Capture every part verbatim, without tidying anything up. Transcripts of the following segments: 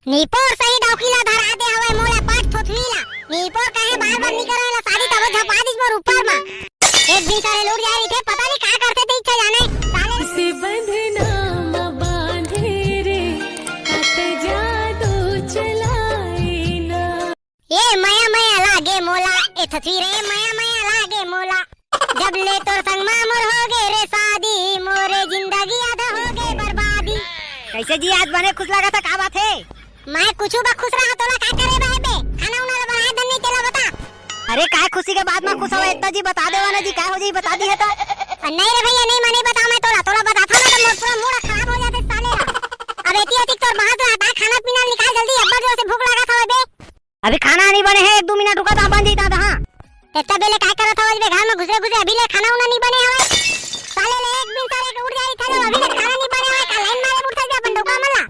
निपोर सही डौकी ला धरा दे हवय मोला, पट थोथवी ला। निपोर कहे बार बार नी करो एला शादी, तब झपा दिस मोर ऊपर मा। एक दिन साले लूट जाए रहिथे, पता नहीं का करथे ते इच्छा जाने। साले से बंधना म बांधे रे, कत जादू चलाए ना। ए मया मया लागे मोला, ए थोथवी रे मया मया लागे मोला। जब ले तोर संग मा मोर हो गे रे शादी, मोरे जिंदगी आधा हो गे बर्बादी। कैसे जी आज बने खुश लगा था, का बात है? मैं कुछ बा खुश रहा, तोला का करे बा बे? खाना उना ला बनाए धन नहीं तेला बता। अरे काय खुशी के बात मा खुश हवा, इतना जी बता देवा ना जी, काय हो जी बता दी है तो। अ, नहीं रे भैया, नहीं मैं नहीं बता, मैं तोला, तोला बता था ना तो मोर पूरा मूड खराब हो जाते साले ला। अब एती एती तोर बात रहा था, खाना पीना निकाल जल्दी, अब्बड़ जोर से भूख लगा था बे। अभी खाना नहीं बने है, एक दो मिनट रुका तो बन जाता था। हाँ। इतना बेले काय करत हवस बे, घर में घुसे घुसे अभी ले खाना उना नहीं बने हवे। साले ले एक दिन साले के उठ जाई था, अभी ले खाना नहीं बने हवे, का लाइन मारे उठ जा बंडोका मला।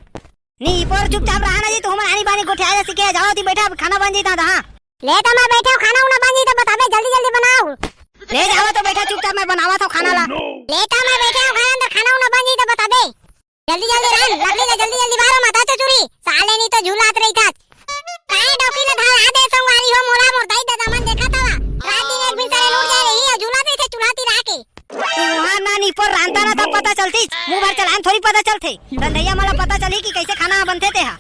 नहीं, पर चुपचाप रहा ना जी, तो हमर आनी बानी गोठिया जा सीखे, जाओ ती बैठा, अब खाना बन जाता था। हाँ। ले तो मैं बैठे हूँ, खाना उना बन जाई तो बताबे, जल्दी जल्दी बनाओ। ले जाओ तो बैठा चुपचाप, मैं बनावा था खाना ला। ले तो मैं बैठे हूँ, घर अंदर खाना उना बन जाई तो बताबे। जल्दी जल्दी रन, लकड़ी ले जल्दी जल्दी बाहर माता चचुरी, साले नहीं तो झूलात रही था। काहे डौकी ले धरा दे संगवारी हो मोला, मोर दाई ददा मन देखा था। रात दिन एक बिन साले लूट जाए रही और झूलात रही थे चूल्हा ती रह के। तू वहाँ ना निपोर रांता ना तब पता चलती, मुंह भर चलान थोड़ी पता चलते। रंधैया मला पता चली कि कैसे खाना बनते ते हा।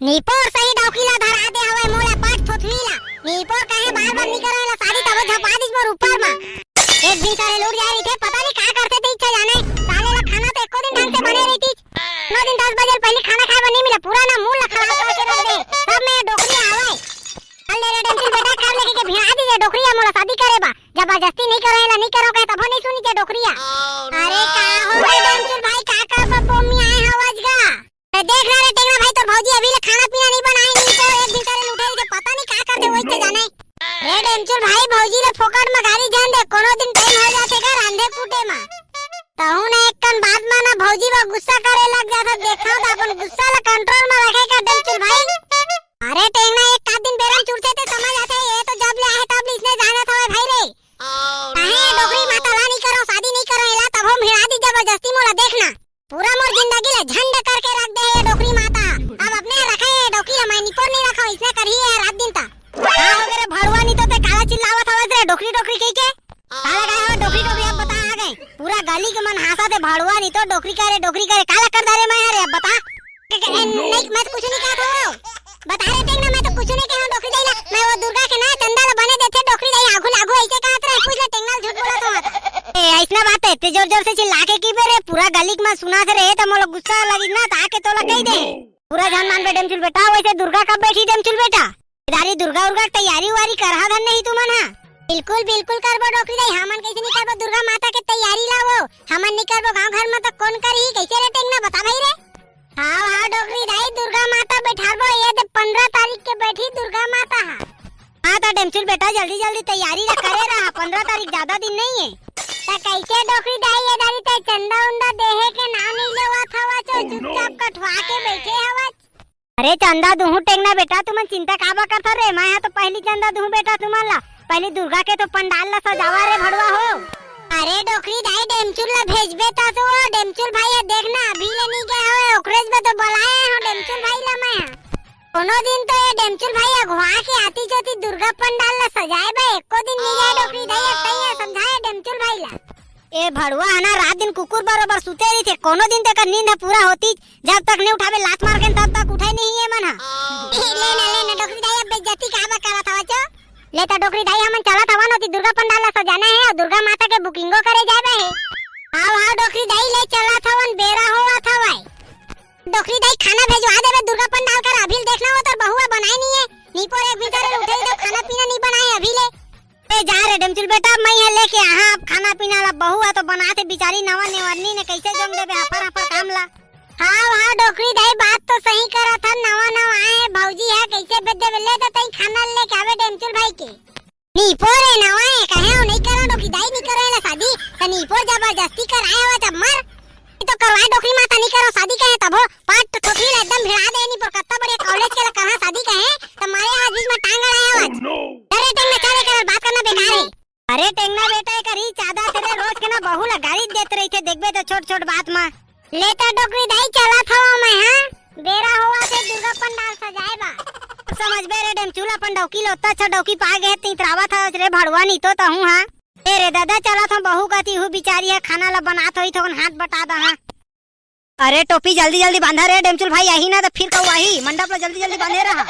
निपोर सही डौकी ला धरा दे हवय मोला, पट थोथवी ला। निपोर कहे बार बार नी करो एला शादी, तब झपा दिस मोर ऊपर मा। एक दिन साले लूट जाए रहिथे, पता नहीं का करथे ते इच्छा जाने। साले ला खाना तो एको दिन ढंग से बने रहितिस। नौ दिन दस बजे ले पहले खाना खाए बर नहीं मिला, पूरा ना मूड ला खराब करके रख दे। सब में डोकरी हवय। कल ले रे डेमचुल बेटा, कर लेके के भिड़ा दीजिए डोकरिया मोला शादी करे बा। जबरदस्ती नहीं करो, एला नहीं करो कहे तभो नहीं सुनी के डोकरिया। अरे का हो गए डेमचुल भाई, का का बब्बो में आए हवज गा? ए, देख ना रे टेंगना भाई, तोर भौजी अभी ले खाना पीना नहीं बनाए, नहीं तो एक दिन साले लूटे रहिथे, पता नहीं का करथे, वही तो जाने। रे डेमचुल भाई, भौजी ले फोकट में गारी जान दे, कोनो दिन टाइम हो जाथे का रांधे कूटे में। तहू ने एक कन बात माना, भौजी वो गुस्सा करे लग जाथे, देखा तो अपन गुस्सा ला कंट्रोल में रखे का डेमचुल भाई। अरे टेंगना, एक आध दिन बेरम चुरथे ते समझ आथे, ये तो जब ले आए तब ले इसने जाना था भाई रे। काहे डोकरी माता ला नहीं करो, शादी नहीं करो, एला तभो भिड़ा दी जबरदस्ती मोला, देखना। पूरा मोर जिंदगी ला झंड करके रख दे हे डोकरी माता। अब अपने रखे हे डोकरी ला, मैं निपोर नहीं रखा, इसने करही है रात दिन ता। का हो गए रे भड़ुआ, नहीं तो ते काला चिल्लावत हवस रे डोकरी डोकरी कही के? काला गए हो डोकरी डोकरी, अब बता आ गए। पूरा गली के मन हांसा थे भड़ुआ, नहीं तो डोकरी करे डोकरी करे, काला कर डारे मैं हरे, अब बता। के, के, ए, नहीं, मैं तो कुछ नहीं कहत हूँ। बता रहे थे ना, मैं तो कुछ नहीं कहूँ डोकरी दाई ला। मैं वो दुर्गा के ना चंदा ला बने देथे डोकरी दाई, आगू लागू ऐसे कहत रहे, पूछ ले टेंगना झूठ बोलत हो मत। ए, ऐसना बात है, ते जोर जोर से चिल्ला के की बे रे, पूरा गली के मन सुना थे रे, तो मोला गुस्सा लगी ना, ता के तोला कही दे। पूरा जान मान बे डेमचुल बेटा, वैसे दुर्गा कब बैठी डेमचुल बेटा? दारी दुर्गा उर्गा के तैयारी उवारी करहा धन नहीं तुमन हा? बिल्कुल, बिल्कुल करबो डोकरी दाई, हमन कैसे नहीं करबो दुर्गा माता के तैयारी ला वो? हमन नहीं करबो, गांव घर में तो कौन करही, कैसे रे टेंगना बता भाई रे? हाँ, हाँ, डोकरी दाई, दुर्गा माता बैठारबो, ये दे पंद्रह तारीख के बैठी दुर्गा माता हा। हाँ, त डेमचुल बेटा, जल्दी, जल्दी तैयारी ला करे रहा, पंद्रह तारीख ज्यादा दिन नहीं है। त कैसे डोकरी दाई, ये दारी ते चंदा उंदा देहे के नाम नहीं लेवत हवा, चो चुपचाप कठवा के बैठे हवा। अरे चंदा दुहू टेंगना बेटा, तुमन चिंता काबर करथा रे? मैं हा तो पहली चंदा दुहू बेटा तुमन ला। पहली दुर्गा के तो पंडाल ला सजावा रे भड़ुआ हो। अरे डोकरी दाई, डेमचुल ला भेजबे ता तो वो डेमचुल भाई ह, देखना अभी ले नहीं गए हो, ओकरेज में तो बुलाए हो डेमचुल भाई ला मैं हा। कोनो दिन तो ये डेमचुल भाई अगुआ के आती जोती दुर्गा पंडाल ला सजाए बे, एको दिन नहीं गए डोकरी दाई, अब तैया समझाए डेमचुल भाई ला। ए भड़ुआ ह ना रात दिन कुकुर बरोबर सुते रहिथे, कोनो दिन तेकर नींद ह पूरा होती, जब तक नहीं उठाबे लात मार के तब तक उठे नहीं ये मन ह। ले ना, ले ना, डोकरी दाई अब बेइज्जती काबर करत हवा चो? ले त डोकरी दाई हमन चलत हवन ओती दुर्गा पंडाल ला सजाना है और दुर्गा माता के बुकिंगो करे जाबे है। आओ, आओ डोकरी दाई ले चलत हवन, बेरा होवत हवय। डोकरी दाई खाना भेजवा देबे दुर्गा पंडाल कर, अभी देखना वो तोर बहुआ बनाए नहीं है। निपोर एक भीतर उठे तो खाना पीना नहीं बनाए अभी ले। ए जा रे डेमचुल बेटा, मैं ह लेके आहा अब खाना पीना ला, बहू ह तो बनाथे बिचारी नवा नेवरनी ने, कैसे जोम देबे हफर हफर काम ला। हाँ, हाँ, डोकरी दाई बात तो सही करत हन, नवा नवा आए भौजी ह, कैसे भेज देबे, ले तो तई खाना लेके आवे डेमचुल भाई के। नीपो रे नवा है, कहे हो नहीं करो डोकरी दाई, नहीं करो एला शादी, त नीपो जबरदस्ती कराए हो जब मर। तो करवाए डोकरी माता नहीं करो शादी कहे तभो, पाट तो थोथी ले एकदम भिड़ा दे नीपो, कत्ता बढ़िया कॉलेज के ला कहाँ शादी कहे, त मारे आज बीच में टांग अड़ाए हो आज। अरे टेंगना चल, एकर बात करना बेकार है। अरे टेंगना बेटा, एकर ही चादा तेरे रोज के ना बहू ला गाली देत रहिथे, देखबे तो छोट छोट बात मा। ले त डोकरी दाई चलत हवा मैं, हाँ? बेरा होवत हे दुर्गा पंडाल सजाए बा। समझबे रे डेमचुल, अपन डौकी ल ओत्ता अच्छा डौकी पा गे हे, त इतरावत हस रे भड़वा, नी तो तहूं हा। ए रे ददा, चलत हंव बहू कती, हू बिचारी ह खाना ल बनात होही, थोकन हाथ बटा दहा। अरे टोपी जल्दी जल्दी बांधा रे डेमचुल भाई, आही ना त फिर कहू आही, मंडप ल जल्दी जल्दी बांधे रहा।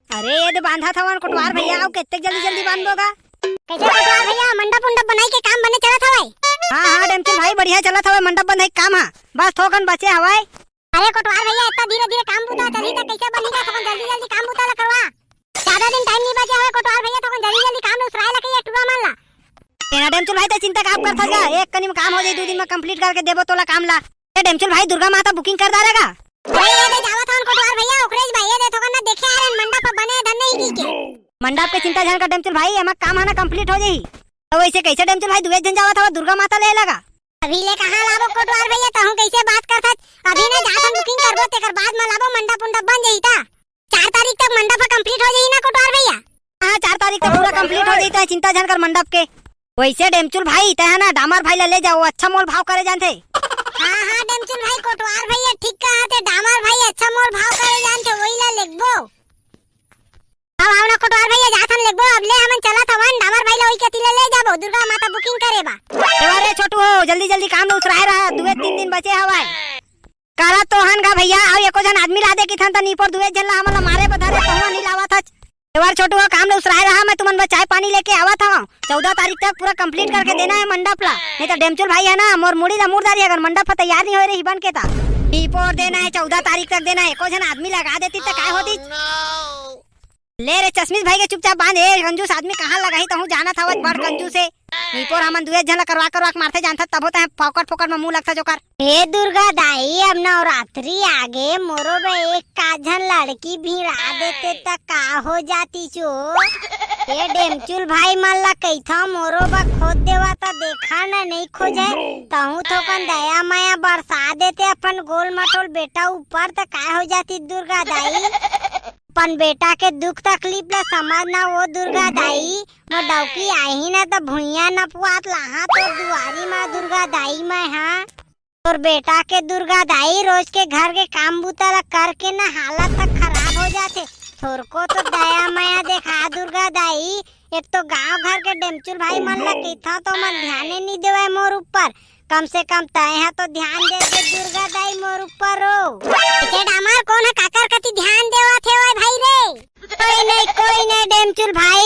अरे ये दे बांधत हवन कोटवार भैया, अउ कतेक जल्दी जल्दी बांधबो गा। कइसे कोटवार भैया, मंडप उंडप बनाई के काम बने चलत हवय? हाँ हाँ डेमचुल भाई, बढ़िया चलत हवय मंडप बंधई के काम हा, बस थोकन बचे हवय। अरे कोटवार भैया, इतना धीरे धीरे काम बुता चलही त कइसे बनही गा, थोकन जल्दी जल्दी काम बुता ला करवा। ज्यादा दिन टाइम नहीं बचे हवय कोटवार भैया, थोकन जल्दी जल्दी काम उसराए ला कहिए टूरा मन ला। तेना डेमचुल भाई, ते चिंता काबर करथस गा, एक कनी में काम हो जाही, दू दिन में complete करके देबो तोला काम ला। ए डेमचुल भाई, दुर्गा माता booking कर डारे गा। अरे ये दे जावत हवन कोटवार भैया, ओकरेच भाई, ये दे थोकन ना देखे आ रहे मंडप ह बने धन नहीं की के। मंडप के चिंता झन कर डेमचुल भाई, एमा काम ह ना complete हो जाही। त वइसे कइसे डेमचुल भाई, दुए झन जावत हवा दुर्गा माता ले लगा? अभी ले कहाँ लाबो कोटवार भैया, तहूं कइसे बात करथस? अभी ना जाथन booking करबो, तेकर बाद म लाबो, मंडप उंडप बन जाही ता। चार तारीख तक मंडप ह complete हो जाही ना कोटवार भैया? हाँ, चार तारीख तक पूरा complete हो जाही, तैं चिंता झन कर मंडप के। वइसे डेमचुल भाई, तैं ह ना डामर भाई ला ले जाओ, अच्छा मोल भाव करे जानथे। हाँ हाँ डेमचुल भाई, कोटवार भैया ठीक कहा थे, डामर भाई अच्छा मोल भाव करे जानथे, वही ला लेगबो। अब आओ ना कोटवार भैया, जाथन लेगबो, अब ले हमन चलत हवन, डामर भाई ला वही कती ले, ले जाबो, दुर्गा माता booking करे बा। ए रे छोटू हो, जल्दी जल्दी काम उसराए रहा, दुए तीन दिन बचे हवय। करा तो हन गा भैया, अउ एको झन आदमी ला दे किथन त नीपोर दुए झन ला हमन ला मारे बधारे तहुआ नी लावत हच। ए रे छोटू हो, काम ले उसराए रहा, मैं तुमन बर चाय पानी लेके आवत हवं। चौदह तारीख तक पूरा complete करके देना है मंडप ला, नहीं तो डेमचुल भाई है ना, मोर मुड़ी ला मुड़ डारी अगर मंडप ह तैयार नहीं होए रही बन के ता। नीपोर देना है, चौदह तारीख तक देना है, एको झन आदमी लगा देती त काय होती? ले रे चश्मिश भाई के चुपचाप बांध, ए कंजूस आदमी कहाँ लगाही, तहूँ जानत हवत बड़ कंजूस हे। नीपोर हमन दुए झन ला करवा करवा के मारथे जानथस, तभो तैं फोकट फोकट में मुंह लगथस ओकर। हे दुर्गा दाई, अब नवरात्रि आगे, मोरो बर एक का झन लड़की भिड़ा देते त का हो जाती चो? ये डेमचुल भाई मन ला कहिथव मोरो बर खोज देवा त देखा न नहीं खोजे, तहूँ थोकन दया मया बरसा देते अपन गोल मटोल बेटा ऊपर त का हो जाती दुर्गा दाई? अपन बेटा के दुख तकलीफ ला समझ ना वो दुर्गा दाई, मोर डौकी आही ना त भुइयां नपवात लाहा तोर दुआरी मा दुर्गा दाई मैं हा। तोर बेटा के दुर्गा दाई रोज के घर के काम बूता ला करके ना हालत तक खराब हो जाथे। थोरको तो दया मया देखा दुर्गा दाई, एक तो गांव घर के डेमचुल भाई मन ला कहिथव तो मन ध्याने नी देवय मोर ऊपर। कम से कम तय हा तो ध्यान दे दे दुर्गा दाई मोर ऊपर रो। इसे डामर कोन हा काकर कति ध्यान देवत हे ओए भाई रे? कोई नहीं, कोई नहीं डेमचुल भाई।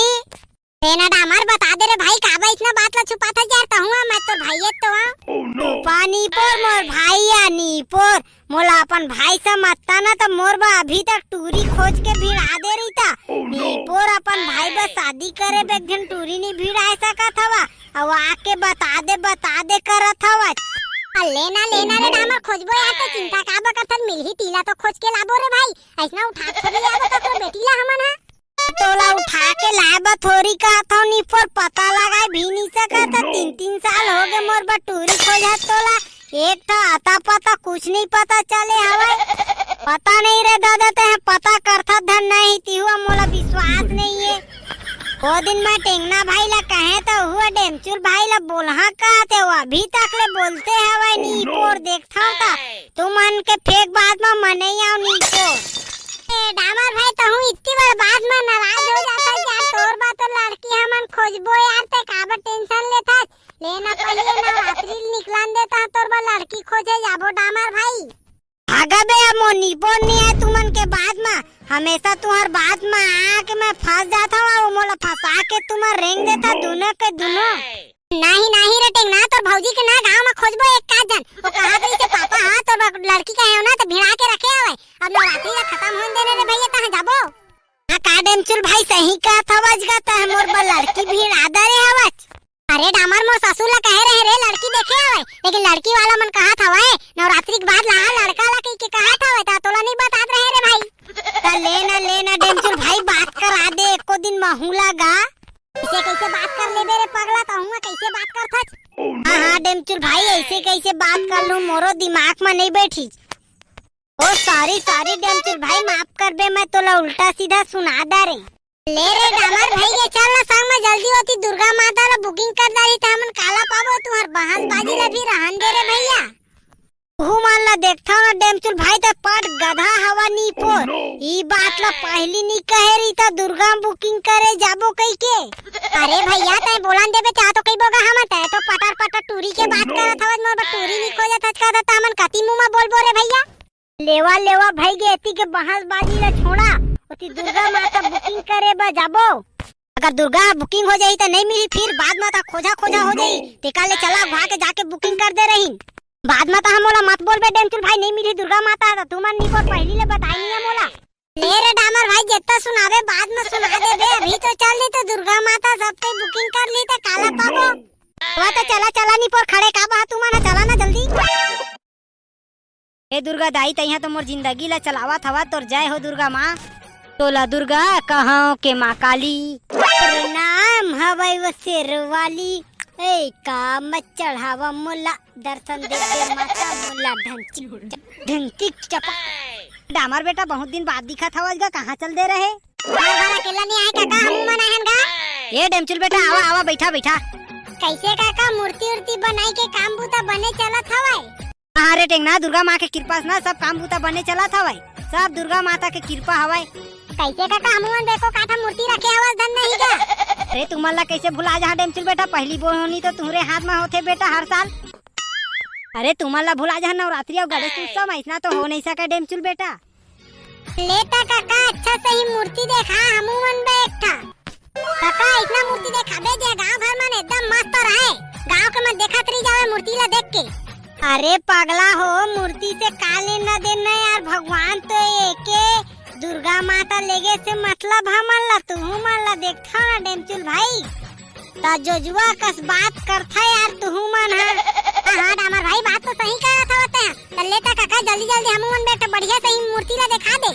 तेना डामर बता दे रे भाई, काबर इतना बात ला छुपाथस यार, तहूँ हा मैं तोर भाई तो आ। पानी पोर मोर भाई या नी पोर, मोला अपन भाई समझता ना त मोर बर अभी तक टूरी खोज के भिड़ा दे रहिता। नी पोर अपन भाई बर शादी करे बर एक झन टूरी नी भिड़ाए सकत हवा, अउ आके बता दे बता दे करत हवा। आ, लेना लेना रे डामर खोजबो यार, ते चिंता काबर करथस, मिलही तीला तो खोज के लाबो रे भाई, अइसना उठा के थोड़ी लाबो ककरो बेटी ला हमन हा। तोला उठा के लाए बर थोरी कहत हव नी पोर, पता लगाए भी नी सकत। तीन तीन साल हो गे मोर बर टूरी खोजत तोला, एक ठा अता पता कुछ नहीं पता चले हवय। पता नहीं रे दादा, तैं पता करथस धन नहीं, तिहुआ मोला विश्वास नहीं है। ओ दिन मैं टेंगना भाई ला कहे त हुआ डेमचुल भाई ला बोलहा कहते, वो अभी तक ले बोलते हवय नी पोर, देखथव त तुमन के फेंक बात म मनई आव नी पोर। ए, डामर भाई, तहूँ इतनी बड़ बात म नाराज हो जाथस यार, तोर बर तो लड़की हमन खोजबो यार, ते काबर tension लेथस? लेना पहले नवरात्रि निकलन देता, तोर बर लड़की खोजे जाबो डामर भाई। भागा बे, अब मोर नीपोर नी आए तुमन के बात म, हमेशा तुहर बात म आके मैं फंस जाथव अउ मोला फंसा के तुमन रेंग देथा दुनो के दुनो। नहीं, नहीं रे टेंगना, तोर भौजी के ना गांव म खोजबो एक का झन। वो कहा गई से पापा, हाँ, तोर बर लड़की कहे हो ना, त भिड़ा के रखे हवय। अब नवरात्रि ला खतम होन देने रे भैया, तहाँ जाबो। हाँ, का डेमचुल भाई सही कहत हवस गा, तैं मोर बर लड़की भिड़ा दे रे हवस। अरे डामर, मोर ससुर ला कहे रहे रे, लड़की देखे हवय, लेकिन लड़की वाला मन कहत हवय, नवरात्रि के बाद ला लड़का ला कहि के कहत हवय, त तोला नहीं बतात रहे रे भाई। त ले ना, ले ना डेमचुल भाई, बात करा दे एको दिन महू ला गा। इसे कैसे बात कर लेबे रे पगला, तहूँ कैसे बात करथस? हाँ, हाँ, डेमचुल भाई, ऐसे कैसे बात कर लूँ, मोरो दिमाग में नहीं बैठी। ओ sorry, sorry, डेमचुल भाई, माफ करबे, मैं तोला उल्टा सीधा सुना डारे। ले रे डामर भाई, ये चल ना संग में जल्दी होती, दुर्गा माता ला booking कर डारी, त हमन काला पाबो, तुहर बहसबाजी ला भी रहन दे रे भैया। तुहू मन ला देखथव ना डेमचुल भाई, त पट गधा हवा नी पोर। ई बात ला पहिली नी कहे रही त दुर्गा बुकिंग करे जाबो कहिके। अरे भैया, तै बोलन देबे, तै तो कहिबो गा हमन, तै तो पटर पटर टूरी के बात करत हवस, मोर बर टूरी नी खोजत हस का, त हमन कति मुंह म बोलबो रे भैया। लेवा लेवा भई गे, एती के बहसबाजी ला छोड़ा, ओती दुर्गा माता बुकिंग करे बर जाबो। अगर दुर्गा ह बुकिंग हो जाही त नइ मिलही, फिर बाद म त खोजा खोजा हो जाही। तेकर ले चला घुआ के जाके बुकिंग कर दे रहिन। बाद म त हमोला मत बोलबे डेमचुल भाई, नइ मिलही दुर्गा माता ह, त तुमन नी बोल, पहिली ले बताए नइ हे मोला। ले रे डामर भाई, जेतना सुनाबे बाद म सुना देबे, अभी तो चल ली तो दुर्गा माता सब कोई बुकिंग कर ली त काला पाबो। वो तो चला चला नी पोर खड़े का बहा तुमन ह, चला ना जल्दी। ए दुर्गा दाई, तैंहा तो मोर जिंदगी ला चलावत हवा, तोर जय हो दुर्गा माँ। तोला दुर्गा कहंव के माँ काली। प्रणाम हवय वो शेर वाली। ए का मत चढ़ावा मोला, दर्शन दे दे माता मोला। ढंचिक ढंचिक चपक। डामर बेटा, बहुत दिन बाद दिखत हवस गा, कहाँ चल दे रहे? घर भर अकेला नहीं आए काका, हमू मन आए हन गा। ए डेमचुल बेटा, आवा आवा, बैठा बैठा। कैसे काका, मूर्ति उर्ति बनाई के काम बूता बने चलत हवय? हाँ रे टेंगना, दुर्गा माँ के कृपा से ना सब काम बूता बने चलत हवय। सब दुर्गा माता के कृपा हवय। कैसे काका, हमू मन एको काठा मूर्ति रखे हवस धन नहीं का? अरे तुमन ला कैसे भुला जहाँ डेमचुल बेटा, पहली बोहनी तो तुहरे हाथ में होथे बेटा हर साल। अरे तुमन ला भुला जहाँ नवरात्रि अउ गणेश उत्सव में, इतना तो हो नहीं सके डेमचुल बेटा। ले त काका, अच्छा सही मूर्ति देखा, हमू मन बे एक ठा। काका, इतना मूर्ति देखाबे जे गांव घर मन एकदम मस्त रहे, गांव के मन देखत रही जावे मूर्ति ला देख के। अरे पगला हो, मूर्ति से का लेना देना यार, भगवान तो एके दुर्गा माता लेगे से मतलब हमन ला, तुहू मन ला देखथव ना डेमचुल भाई। त जोजुआ कस बात करथा यार तुहू मन ह। हाँ, हाँ, डामर भाई, बात तो सही कहत हवत तैं। त ले त काका, जल्दी जल्दी हमू मन बर एक ठा बढ़िया सही मूर्ति ला देखा दे।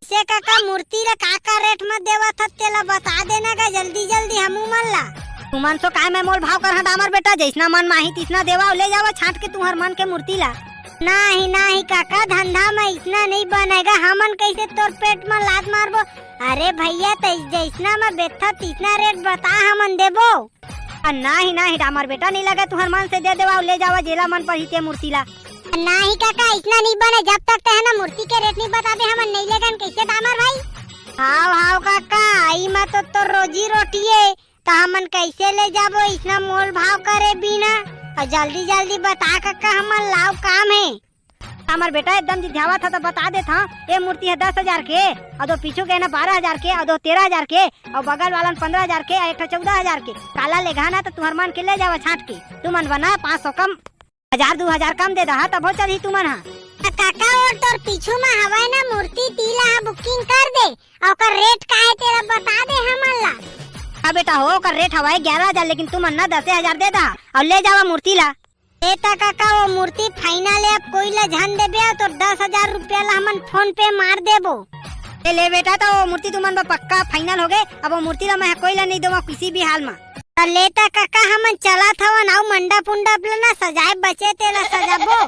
से काका, मूर्ति ला का का रेट म देवत हस, तेला बता देना गा जल्दी जल्दी हमू मन ला। तुमन सो काय मैं मोल भाव करहा डामर बेटा, जैसना मन माही तिसना देवा, ले जावा छांट के तुहर मन के मूर्ति ला। नाही नाही काका, धंधा म इसना नइ बने गा, हमन कैसे तोर पेट म लात मारबो? अरे भैया, तै जैसना म बेचथस तिसना रेट बता, हमन देबो। आ, नाही नाही डामर बेटा, नइ लगे तुहर मन से दे देवा अउ ले जावा जेला मन परही ते मूर्ति ला। नाही काका, इसना नइ बने, जब तक तैं ह ना मूर्ति के रेट नइ बताबे हमन नइ लेगन, कैसे डामर भाई? हाव हाव काका, ई म तो तोर रोजी रोटी ए, त हमन कैसे ले जाबो इसना मोल भाव करे बिना? अउ जल्दी जल्दी बता काका, हमन लाव काम हे। हमर बेटा एकदम जिधियावत ह त बता देत हंव, ए मूर्ति ह दस हजार के, अउ दो पीछू के ना बारह हजार के, अउ दो तेरह हजार के, अउ बगल वालन पन्द्रह हजार के, अउ एक ठो चौदह हजार के। काला लेगहा ना त तुहर मन के ले जावा छांट के। तुमन बना पाँच सौ कम, हजार दू हजार कम दे दहा तभो चलही तुमन ह। त काका, ओ तोर पीछू म हवय ना मूर्ति, तीला ह बुकिंग कर दे, अउ ओकर रेट का हे तेला बता दे हमन ला। हाँ बेटा हो, ओकर रेट हवय ग्यारह हजार, लेकिन तुमन ना दसे हजार दे दहा अउ ले जावा मूर्ति ला। ए त काका, वो मूर्ति फाइनल हे, अब कोई ला झन देबे, अउ तोर दस हजार रुपया ला हमन फोन पे मार देबो। ए ले बेटा, त वो मूर्ति तुमन बर पक्का फाइनल होगे। अब वो मूर्ति ला मैं कोई ला नइ देवंव किसी भी हाल म। त ले त काका, हमन चलत हवन, अउ मंडप उंडप ला ना सजाए बचे, तेला सजाबो।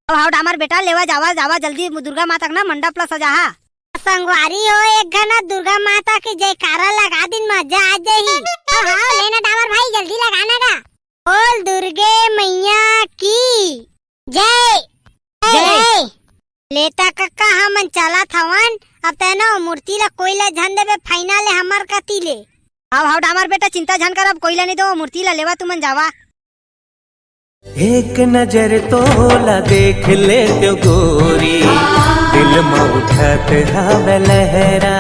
अब हाव डामर बेटा, लेवा जावा, जावा जल्दी दुर्गा माता के ना मंडप ला सजाहा। संगवारी हो, एक घना दुर्गा माता के जयकारा लगा दिन, मजा आ जाही। हाँ, हाँ, लेना डामर भाई, जल्दी लगाना गा। बोल दुर्गे मैया की जय। जय। जय। ले त कक्का, हमन चलत हवन, अब तैं ना ओ मूर्ति ला कोई ला झन देबे, फाइनल हे हमर कति ले। हाव, हाव, डामर बेटा, चिंता झन कर, अब कोई ला नइ दो, ओ मूर्ति ला लेवा तुमन जावा। एक नजर तोला देख ले तो गोरी, दिल म उठत हवे लहरा।